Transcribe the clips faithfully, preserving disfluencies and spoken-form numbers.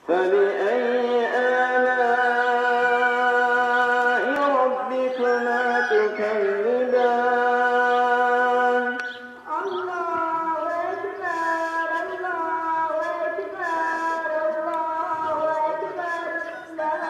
فبأي آلاء ربكما تكذبان؟ الله أكبر، الله أكبر، الله أكبر. لا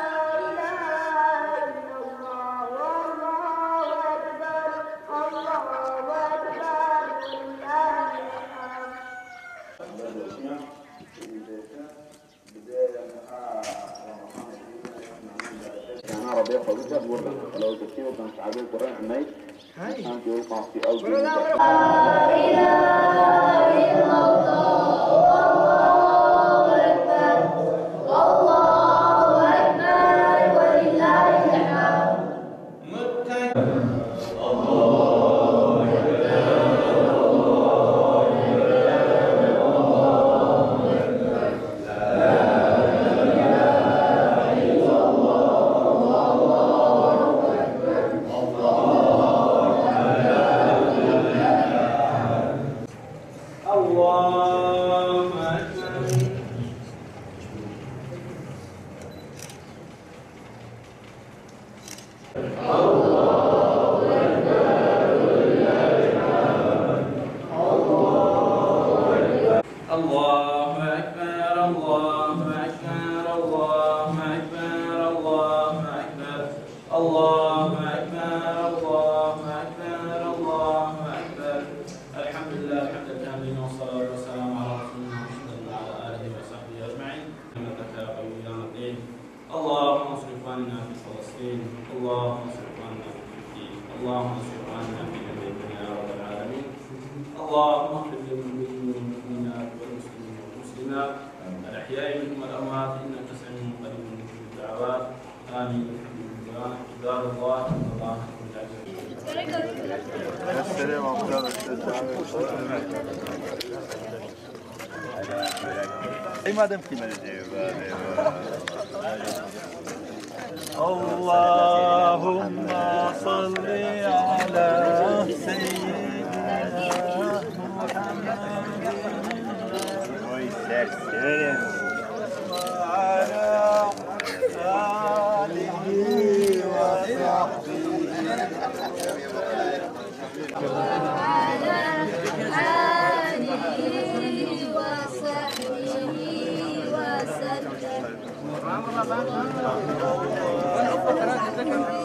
إله إلا الله، والله أكبر، الله أكبر، ولله الحمد. الله أكبر. الله أكبر، الله أكبر، الله أكبر، الله أكبر. الله أكبر، الله أكبر، الله أكبر. الحمد لله حمدا كاملا، والصلاة والسلام على رسولنا محمد وعلى آله وصحبه أجمعين. إنك يا قوي يا متين. اللهم انصر إخواننا في فلسطين. اللهم انصر إخواننا في فلسطين. اللهم انصر إخواننا في جميع الدنيا يا رب العالمين. اللهم اغفر للمؤمنين والمؤمنات والمسلمين والمسلمات الأحياء منهم والأموات إنك سميع قريب مجيب الدعوات. آمين. الحمد لله. عباد الله، إن الله يأمر بالعدل والإحسان. السلام عليكم. أي مادام في اللهم صل على سيدنا محمد وعلى آله وصحبه. وعلى آله وصحبه وسلم.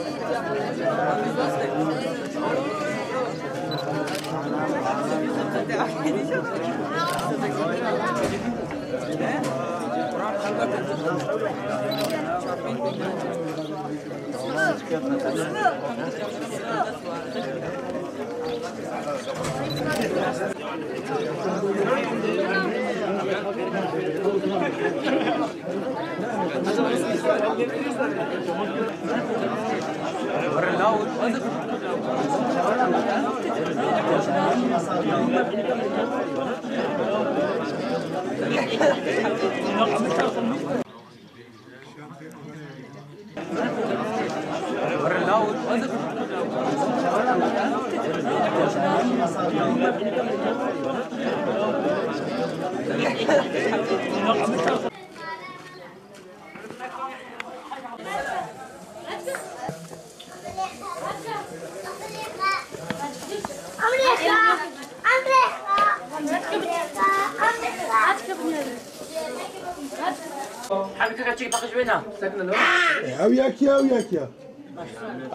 Ew yek ya, ew yek ya.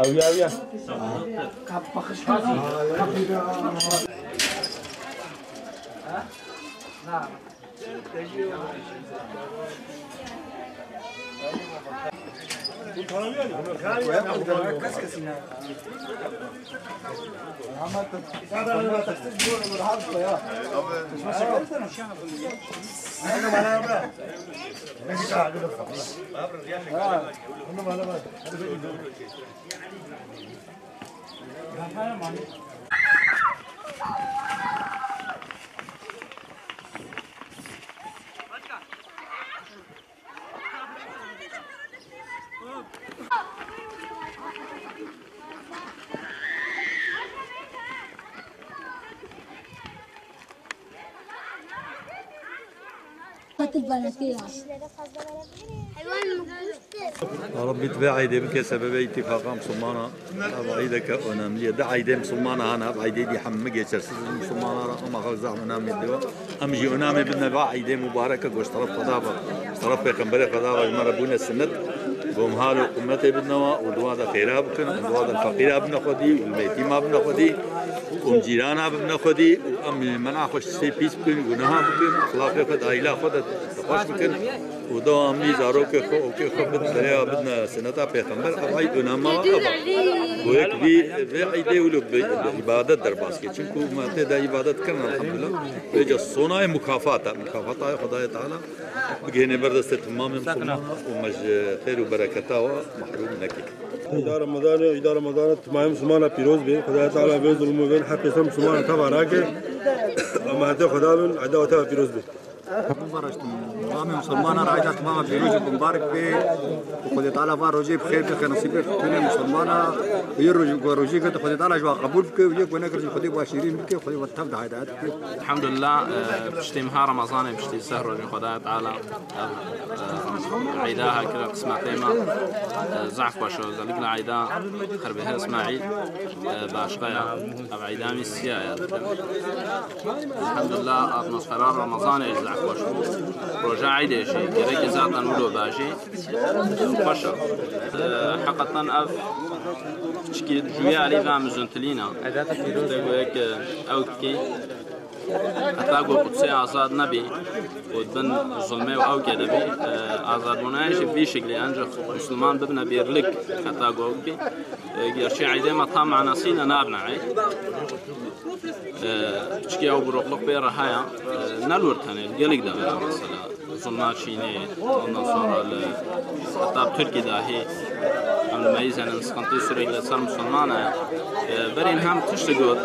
Ew ya, ew ya. Ya Rabbî, tu vê eydê bike sebebê îtîfaqa Misilmana. Ev eydeke önemli ye. Du eydê Misilmana hene, ev eydê dî hemû geçersiz in Misilmana re, ama xelk zehf önemê diwe. Em jî önemê bidine va eydê mubareke ku ji teref Xweda ve, ji teref Pêxemberê Xweda ve ji me re bûne sinnet. Ku em hal û qûmetê bidine wa û dua de xêra bikin, em dua de feqîra bine xwedî û li yetîma bine xwedî û em cîrana bibine xwedî û em mena xwe ji tiştê pîs bikin, guneha bikin, exlaqê xwe di aîla xwe de xweş bikin û dewamlî zarokê xwe û kê xwe bid, berê bidine sineta Pêxember. Ev eyd önema ev e. Ku yek vî, vê eydê wilo bi, bi îbadet derbas ke. Çimku me tê de îbadet kirin, elhamdulillah. Vêca sonayê mukafat e. Mukafata Xwedayê Teala bigihêne ber destê timamê Misilmana û me ji xêr û bereketa we mehrûm neke. Îda Ramadanê, îda Ramazana timamê Misilmana pîroz be. Xwedayê Teala vê zulmû vê her pêsan Misilmana teva nake. Emanetê Xweda bin, îda we teva pîroz be. Tamê Misilmana re eyda timama pîroz û mimbarek be. Xwedê Teala va rojê bi xêr bixê, nesîbê tune Misilmana. Yê rojê, ku rojê girtî Xwedê Teala ji wa qebûl bike û yê ku nekir jî Xwedê wa şîrîn bike, Xwedê wa tev de hidayet bike. Elhamdulillah, e, piştî meha Remezanê, piştî seh rojên Xwedaya Teala, ev, e, eyda ha kira qismetê me. E, zehf xweş e, özellikle eyda Xerbêhe Îsmaîl, e, başqa ya. Ev eyda min siya ya. Elhamdulillah, atmosfera Remezanê zehf xweş bû. Roja eydê jî, gerekî zaten wilo bajî. Xweş e. E, heqetan ev piçkî ji wî alî ve em zuntilîna. Te goye ke ew dikî. Heta ku Qudsê azad nebî û di bin zulmê û ewkê de bî, e, azadbûnayê jî vî şiklî, ancak Misilman bibine bêrlik heta ku ew bî. E, gerçî eydê me tam manasî de nabine eyd. E, piçkî ew buroqliq pê re heye. E, ne li wir tenê, li gelek de heye mesela. Zulma Çînê, ondan sonra li, heta Tirkî dahî em li meyîz henin, sıkıntı sürekli ser Misilman e. E, berî min hem tişt got.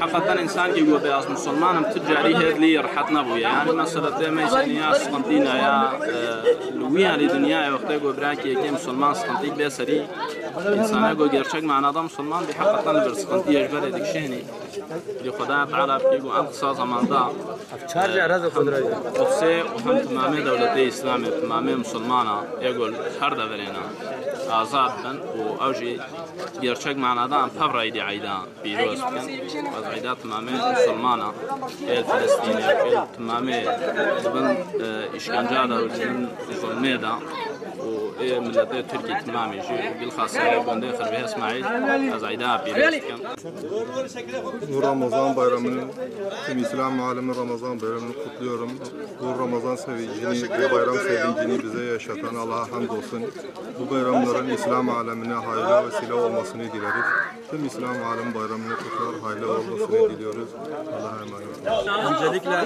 Heqeten însan ki got bê ez Misilman im, tu carî hêt lî rehet nebûye. Yani mesela tê meyîz henî ya sıkıntı ne ya, e, li wî alî dinyayê wextê got birakî yekê Misilman sıkıntı bê serî, însana got gerçek manada Misilman bî, heqeten li vir sıkıntı ye ji berê dikişênî. Lê Xwedaya Teala bikî ku em qisa zamanda, Çar jî erez e Qudrayê. Qudsê û hem timamê dewletê Îslamê, timamê Misilmana, ê ku li her deverê ne, azad bin û ew jî gerçek manada em pev re êdî eyda pîroz bikin. Ez eyda timamê Misilmana, ê li Filistînê, ê li timamê di bin, e, îşkenca de û di bin zulmê de û ê miletê Tirkî timamê jî, bilxase gundê Xerbê Îsmaîl, ez eyda pîroz bikim. Bu Ramazan bayramını, tüm İslam aleminin Ramazan bayramını kutluyorum. Bu Ramazan sevincini, bu bayram sevincini bize yaşatan Allah'a hamdolsun. Bu bayramların İslam alemine hayırlı vesile olmasını dileriz. Tüm İslam alemi bayramını kutlar, hayırlı olmasını diliyoruz. Allah'a emanet olun. Öncelikle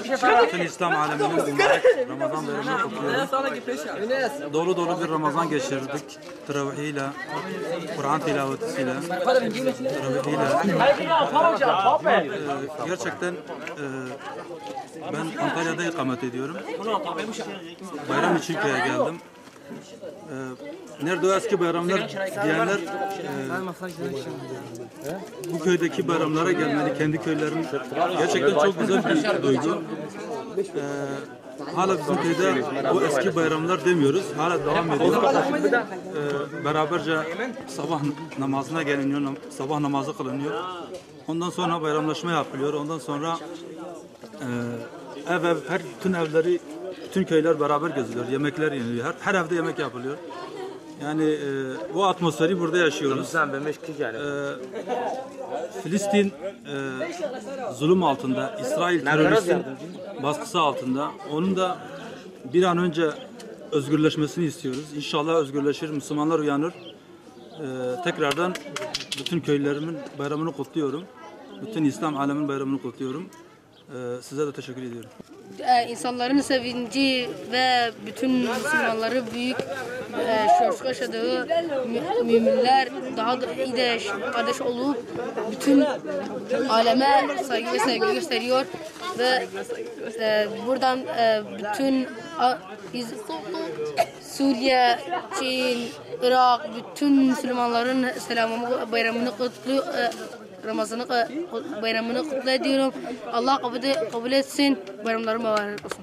bütün İslam aleminin mübarek Ramazan bayramını kutluyorum. Dolu dolu bir Ramazan geçirdik. Teravihiyle, Kur'an tilavetiyle, teravihiyle. Ee, gerçekten, e, ben Antalya'da ikamet ediyorum. Bayram için köye geldim. Ee, nerede o eski bayramlar diyenler, e, bu köydeki bayramlara gelmeli, kendi köylerin. Gerçekten çok güzel bir duygu. Ee, Hala bizim köyde o eski bayramlar demiyoruz. Hala devam ediyor. Ee, beraberce sabah namazına geliniyor, nam-, sabah namazı kılınıyor. Ondan sonra bayramlaşma yapılıyor. Ondan sonra, e, ev ev, her, bütün evleri, bütün köyler beraber geziliyor. Yemekler yeniliyor. Her, her evde yemek yapılıyor. Yani, e, bu atmosferi burada yaşıyoruz. Sen bemiş ki yani. E, Filistin, e, zulüm altında, İsrail teröristin baskısı altında. Onun da bir an önce özgürleşmesini istiyoruz. İnşallah özgürleşir, Müslümanlar uyanır. E, tekrardan bütün köylerimin bayramını kutluyorum. Bütün İslam aleminin bayramını kutluyorum. Ee, size de teşekkür ediyorum. Ee, insanların sevinci ve bütün Müslümanları büyük, e, coşku yaşadığı mü-, müminler daha da iyi de kardeş olup bütün aleme saygı ve sevgi gösteriyor ve, e, buradan, e, bütün a-, iz-, Suriye, Çin, Irak, bütün Müslümanların selamını, bayramını kutlu-, e, Ramazan'ı, e, bayramını kutlu ediyorum. Allah kabul, kabul etsin. Bayramları mübarek olsun.